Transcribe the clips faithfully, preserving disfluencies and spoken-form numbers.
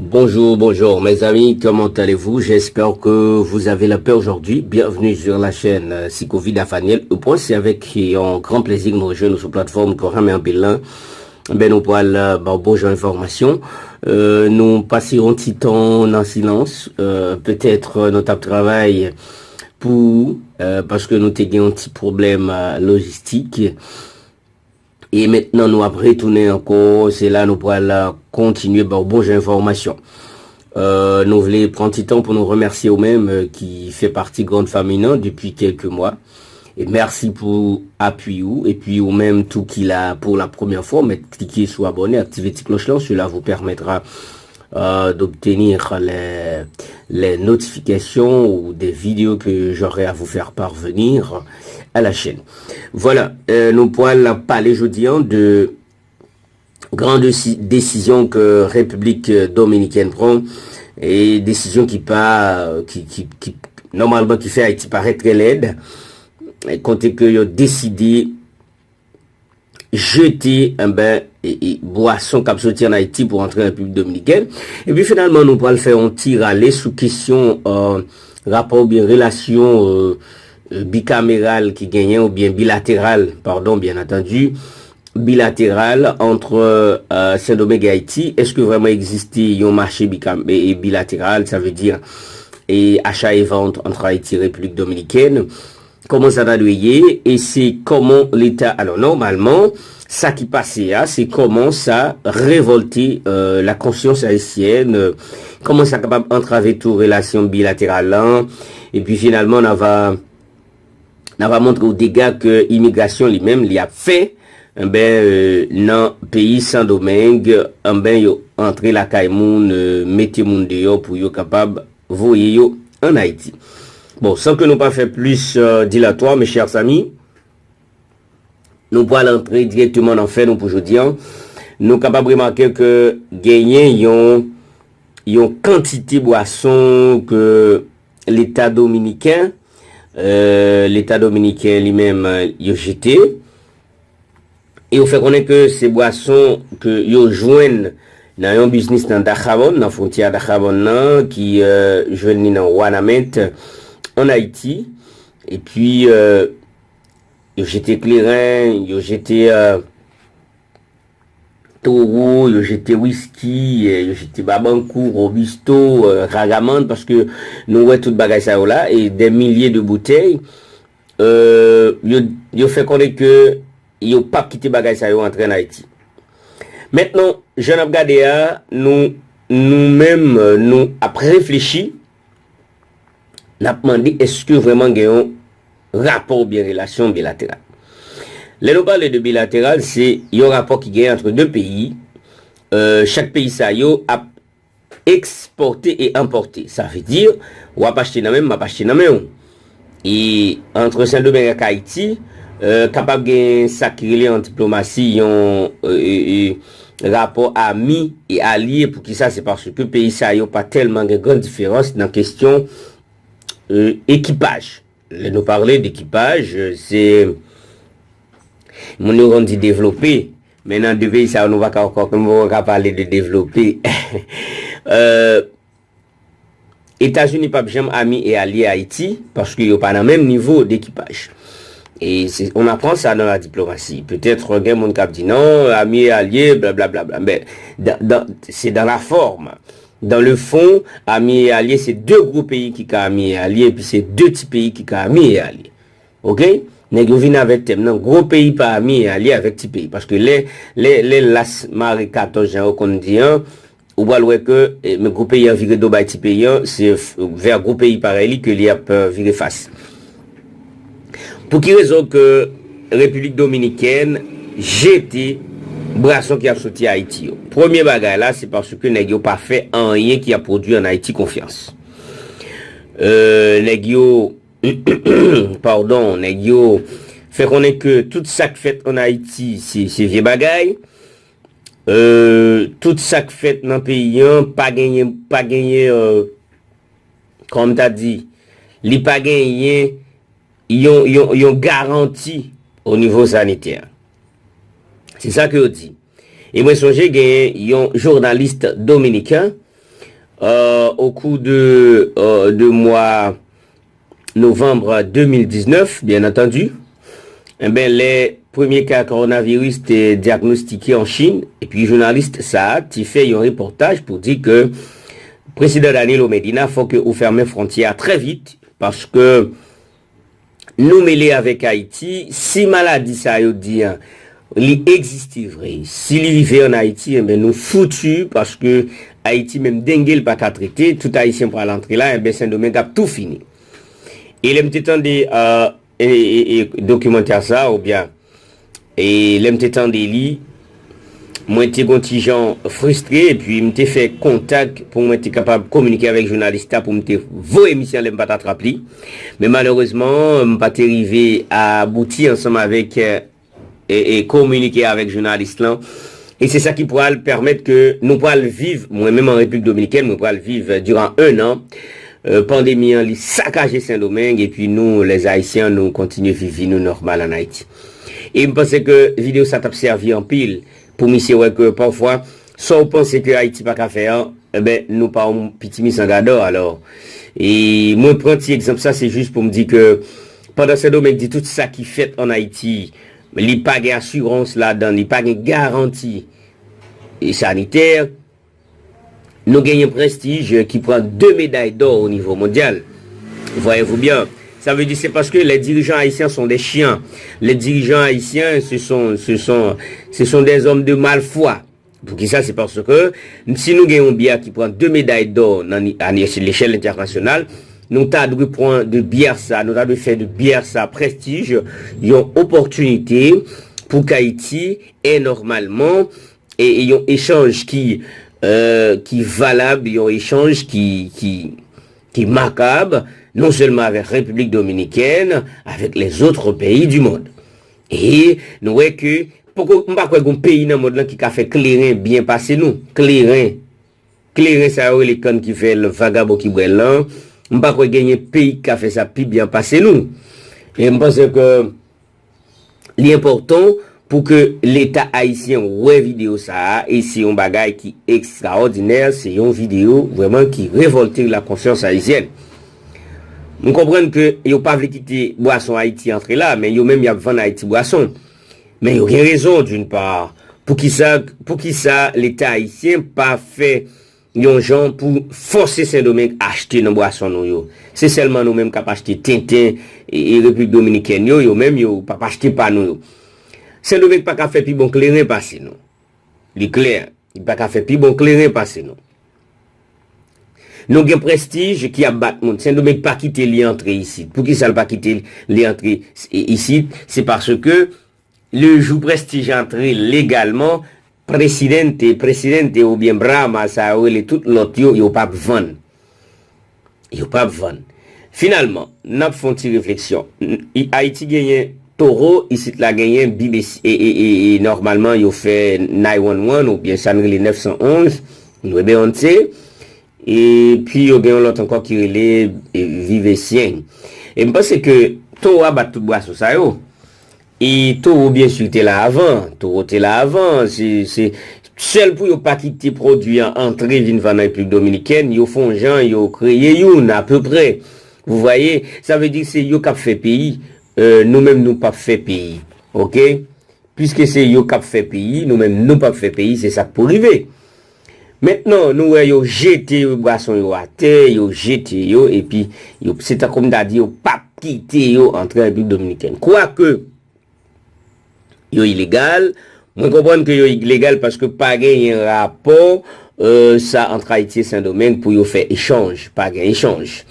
Bonjour, bonjour mes amis, comment allez-vous? J'espère que vous avez la paix aujourd'hui. Bienvenue sur la chaîne euh, Psycho Vida Faniel. Au point, c'est avec un grand plaisir que nous rejoignons sur la plateforme Koran Merbilin. Ben, nou pral euh, ba w bon jan enfòmasyon. Euh, nou pase yon ti tan nan silans. Euh, petèt euh, nou t ap travay pou ou, euh, paske nou te gen yon ti pwoblèm euh, lojistik. E mentnan nou ap retounen ankò, se la nou pral kontinye ba w bon jan enfòmasyon. Euh, nou vle pran ti tan pou nou remèsye ou menm euh, ki fè pati grann fanmi nan depi kèlke mwa. E mèsi pou apui ou, epi ou menm tou ki la pou la premyè fwa, mèt klike sou abòne, aktive ti klòch lan, cela vous permettra euh, d'obtenir les, les notifications ou des vidéos que j'aurai à vous faire parvenir à la chaîne. Voilà, euh, nou pral pale jodi an de gran desi- desizyon ke Repiblik Dominikèn pran, e desizyon ki pa ki, ki, ki nòmalman ki fè Ayiti parèt trè lèd, kote ke yo deside jete enben e, e, bwason k ap soti ann Ayiti pou antre an Repiblik Dominikèn. Epi finalman nou pral fè yon ti rale sou kesyon euh, rapò oubyen relasyon euh, euh, bikameral ki genyen oubyen bilateral, pardon, bien entendu, bilateral entre euh, Sendomeng e Ayiti. Èske vrèman egziste yon mache bikam, e, e bilateral, sa vle di e achat et vente entre Haïti et République Dominicaine? Kòman sa ta dwe ye? E se kòman Leta, alò nòmalman, sa ki pase a, se kòman sa revòlte euh, la konsyans ayisyèn, euh, kòman sa kapab antrave tou relasyon bilateral lan, epi finalman n a va n a va montre w dega ke imigrasyon li menm li ap fè enben euh, nan peyi Sendomeng, enben yo antre lakay moun, euh, mete moun deyò pou yo kapab voye yo ann Ayiti. Bon, san ke nou pa fè plis euh, dilatwa, mes chers amis, nou pral antre dirèkteman nan fè nou pou jodi an. Nou kapab remake ke genyen yon yon kantite bwason ke Leta dominiken, euh, Leta dominiken li menm, euh, yo jete. E yo fè konnen ke se bwason ke yo jwenn nan yon biznis nan Dajabón, nan fwontyè Dajabón nan, ki euh, jwenn li nan Wanament, ann Ayiti. Epi euh, yo jete kleren, yo jete euh, towo, yo jete wiski, eh, yo jete babankou, robisto, eh, ragamann, paske nou wè tout bagay sa yo la, e dè milye de boutèy, eh, yo, yo fè konnen ke yo p ap kite bagay sa yo antre ann Ayiti. Mentnan, jan n ap gade a, nou, nou menm, nou ap reflechi, n ap mande èske vrèman gen yon rapò oubyen relasyon bilateral. Lè nou pale de bilateral, se yon rapò ki genyen antre de peyi. Euh, chak peyi sa yo ap ekspòte e enpòte. Sa vle di, w ap achte nan men m, m ap achte nan men w. E antre Sendomeng ak Ayiti, euh, kapab gen sa ki rele an diplomasi yon euh, euh, euh, rapò ami e alye. Poukisa? Se paske peyi sa yo pa tèlman gen gran diferans nan kesyon euh, ekipaj. Lè nou pale d ekipaj, euh, se moun yo konn di devlope, men nan de peyi sa yo nou pa ka ankò, nou poko ka pale de devlope. Euh, Etazini p ap janm ami e alye Ayiti paske yo pa nan menm nivo d ekipaj. E se, on apprend ça dans la diplomatie. Petèt gen moun k ap di non, ami e alye, blablabla. Men, dan, dan, se dans la forme. Dans le fond, ami e alye, se de gwo peyi ki ka ami e alye, epi se de ti peyi ki ka ami e alye. Oke? Nèg yo vin avèk tèm nan, gwo peyi pa ami e alye avèk ti peyi. Paske lè, lè, lè las mare katòz jan yo konn di an, ou pral wè ke eh, men gwo peyi an vire do bay ti peyi an, se vè gwo peyi parèy li ke li ap eh, vire fas. Pou ki rezon ke Repiblik Dominikèn jete bwason ki ap soti Ayiti yo? Premye bagay la, se paske nèg yo pa fè anyen ki ap pwodui ann Ayiti konfyans. Euh, nèg yo, padon, nèg yo fè konnen ke tout sa k fèt ann Ayiti, se, se vye bagay. Euh, tout sa k fèt nan peyi an, pa genyen, pa genyen, euh, kòman m ta di, li pa genyen yon, yon, yon garanti o nivo sanitè. Se sa ke yo di. E mwen sonje genyen yon jounalis dominiken euh, au cours de, euh, de mois novembre deux mille dix-neuf, bien entendu, eh ben, les premiers cas coronavirus étaient diagnostiqués en Chine, epi jounalis sa a te fè yon repòtaj pou di ke prezidan Danilo Medina, fò ke ou fèmen fwontyè a trè vit, paske nou mele avèk Ayiti. Si maladi sa yo di an, li egziste vre, si li rive ann Ayiti, enben, nou foutu, paske Ayiti menm denge l pa ka trete, tout Ayisyen pral antre la, enben, Sendomeng ap tou fini. E lè m te tande, euh, e, e, e, dokimantè sa, oubyen, e lè m te tande li, mwen te gon ti jan fristre, epi m te fè kontak pou mwen te kapab kominike avèk jounalis la, pou m te voye misye anlè, m pa t atrap li. Men malerezman, m pa te rive abouti ansanm avèk, e, e kominike avèk jounalis lan. E se sa ki pral pèmèt ke nou pral viv, mwen menm an Repiblik Dominikèn, mwen pral viv, euh, durant un an, euh, pandemi an, li sakaje Sendomeng, epi nou, les Haïtiens, nou kontinye viv vi nou nòmal ann Ayiti. E m panse ke videyo sa t ap sèvi anpil pou misye wè ke pafwa, sa w panse ke Ayiti pa ka fè an, enben, nou pa yon piti misangadò, alò. E mwen pran ti egzanp sa, se jis pou m di ke pandan Sendomeng di tout sa ki fèt ann Ayiti, li pa gen asirans ladan, li pa gen garanti, e, sanitè, nou genyen Prestige ki pran de meday dò o nivo mondyal. Voyez-vous bien. Ça veut dire c'est parce que les dirigeants haïtiens sont des chiens. Les dirigeants haïtiens, ce sont, ce sont, ce sont des hommes de mauvaise foi. Poukisa? Se paske si nou gen yon byè ki pran de meday dò nan, a lechèl entènasyonal, nou ta dwe pran de byè sa, nou ta dwe fè de byè sa Prestige yon opòtinite pou k Ayiti ait nòmalman e, e yon echanj ki, euh, ki valab, yon echanj ki, ki, ki makab, non sèlman avèk Repiblik Dominikèn, avèk les autres pays du monde. E nou wè ke, poko, m pa kwè gon peyi nan mond lan ki ka fè kleren byen pase nou. Kleren. Kleren sa yo rele kann ki fè l, vagabon ki bwè l lan. M pa kwè genyen peyi ki ka fè sa pi byen pase nou. E m panse ke li enpòtan pou ke Leta ayisyen wè videyo sa a, e se yon bagay ki ekstraòdinè, se yon videyo vrèman ki revòlte la konsyans ayisyèn. M konprann ke yo pa vle kite bwason Ayiti antre la, men yo menm y ap vann Ayiti bwason. Men yo gen rezon, d'une part. Poukisa, poukisa Leta ayisyen pa fè yon jan pou fòse Sendomeng achte nan bwason nou yo? Se sèlman nou menm k ap achte tenten e, e Repiblik Dominikèn yo, yo menm yo p ap achte pa nou yo. Sendomeng pa ka fè pi bon kleren pase nou. Li klè, li pa ka fè pi bon kleren pase nou. Nou gen Prestige ki ap bat moun. Sendomeng pa kite li antre isit. Poukisa l pa kite li antre i-, isit? Se paske le jou Prestige antre legalman, Presidente, Presidente oubyen Brahma, sa yo rele tout lòt yo, yo p ap vann. Yo p ap vann. Finalman, n ap fè yon ti refleksyon. N-, i-, Ayiti genyen Toro, isit la genyen Bibes-, e, e, e, e nòmalman yo fè nine one one oubyen sa n rele nèf san onz, nou ebeyonse, epi yo gen yon lòt ankò ki rele, e, Vivesyen. E m panse ke Toro a bat tout bwason sa yo. E Toro, byen si, te la avan. Toro te la avan. Se, se sèl pou yo pa kite pwodui an antre vin vann nan Repiblik Dominikèn, yo fè yon jan, yo kreye youn, apeprè. Vous voyez? Sa vle di se yo k ap fè peyi, euh, nou menm nou p ap fè peyi. Oke? Piske se yo k ap fè peyi, nou menm nou p ap fè peyi, se sa k pou rive. Mentnan, nou wè yo jete bwason yo atè, yo jete yo, epi yo, se tankou m ta di yo p ap kite yo antre Repiblik Dominikèn. Kwake yo ilegal, mwen konprann ke yo ilegal paske pa genyen rapò, euh, sa ant Ayiti e Sendomeng pou yo fè echanj, pa gen echanj.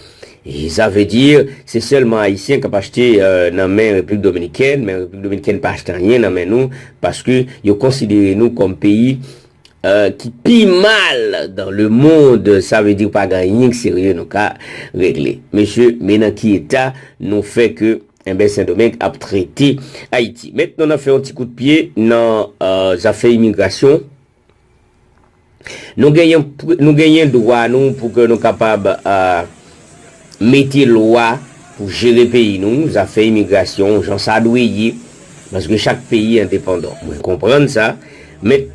E sa vle di, se sèlman Ayisyen k ap achte, euh, nan men Repiblik Dominikèn, men Repiblik Dominikèn pa achte anyen nan men nou, paske yo konsidere nou kòm peyi, euh, ki pi mal dans le monde. Sa vle di pa gen anyen k serye nou ka regle. Mesye, men nan ki eta nou fè ke, enben, Sendomeng ap trete Ayiti. Mentnan, n ap fè yon ti kout pye nan, euh, zafè imigrasyon. Nou genyen, nou genyen dwa nou pou ke nou kapab, euh, mete lwa pou jere peyi nou, zafè imigrasyon, jan sa dwe ye, paske chak peyi endepandan. Mwen konprann sa, men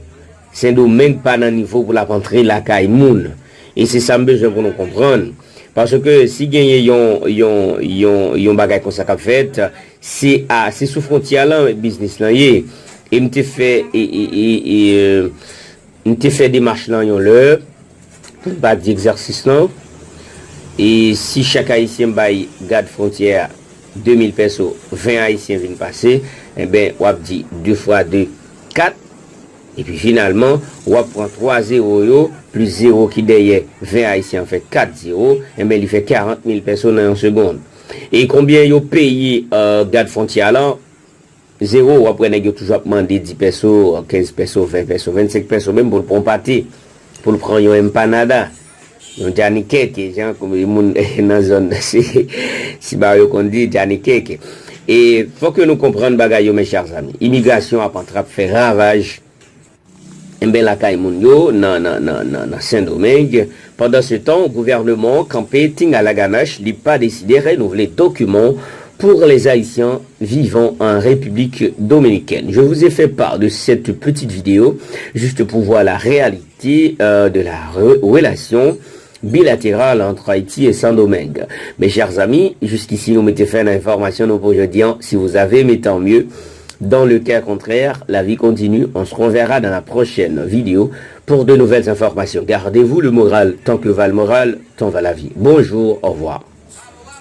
Sendomeng pa nan nivo pou l ap antre lakay moun. E se sa m bezwen pou nou konprann. Paske si genyen yon, yon, yon, yon bagay konsa k ap fèt, se a, se sou fwontyè a lan biznis lan ye. E m te fè, e, e, e, e, e, m te fè demach lan yon lè, pou n pa di egzèsis lan. E si chak Ayisyen bay gad fwontyè a de mil pèso, ven Ayisyen vin pase, enben, w ap di de fwa de, kat. Epi finalman, w ap pran twa zewo yo, plis zewo ki dèyè ven Ayisyen an fè kat zewo, enben, li fè karant mil pèso nan yon segonn. E konbyen yo peye, euh, gad fwontyè a lan? Zewo, w ap wè nèg yo toujou ap mande dis pèso, kenz pèso, ven pèso, vennsenk pèso menm pou l pran yon pate, pou l pran yon empanada, yon djanikèke, jan moun nan zòn si ba yo konn di, djanikèke. E fòk nou konprann bagay yo, mes chers amis. Imigrasyon ap antre ap fè ravaj enben lakay moun yo nan, nan, nan, nan, nan Sendomeng. Pendant ce temps, gouvènman an kanpe ting a laganach, li pa deside renouvle dokiman pour les Haïtiens vivant en République dominicaine. Je vous ai fait part de cette petite vidéo juste pour voir la réalité, euh, de la re- relation bilatérale entre Haïti et Saint-Domingue. Mes chers amis, jusqu'ici nou mete fen nan enfòmasyon nou pou jodi an. Si vous avez aimé, tant mieux. Dans le cas contraire, la vie continue. On se reverra dans la prochaine vidéo pour de nouvelles informations. Gardez-vous le moral tant que va le moral, tant va la vie. Bonjour, au revoir.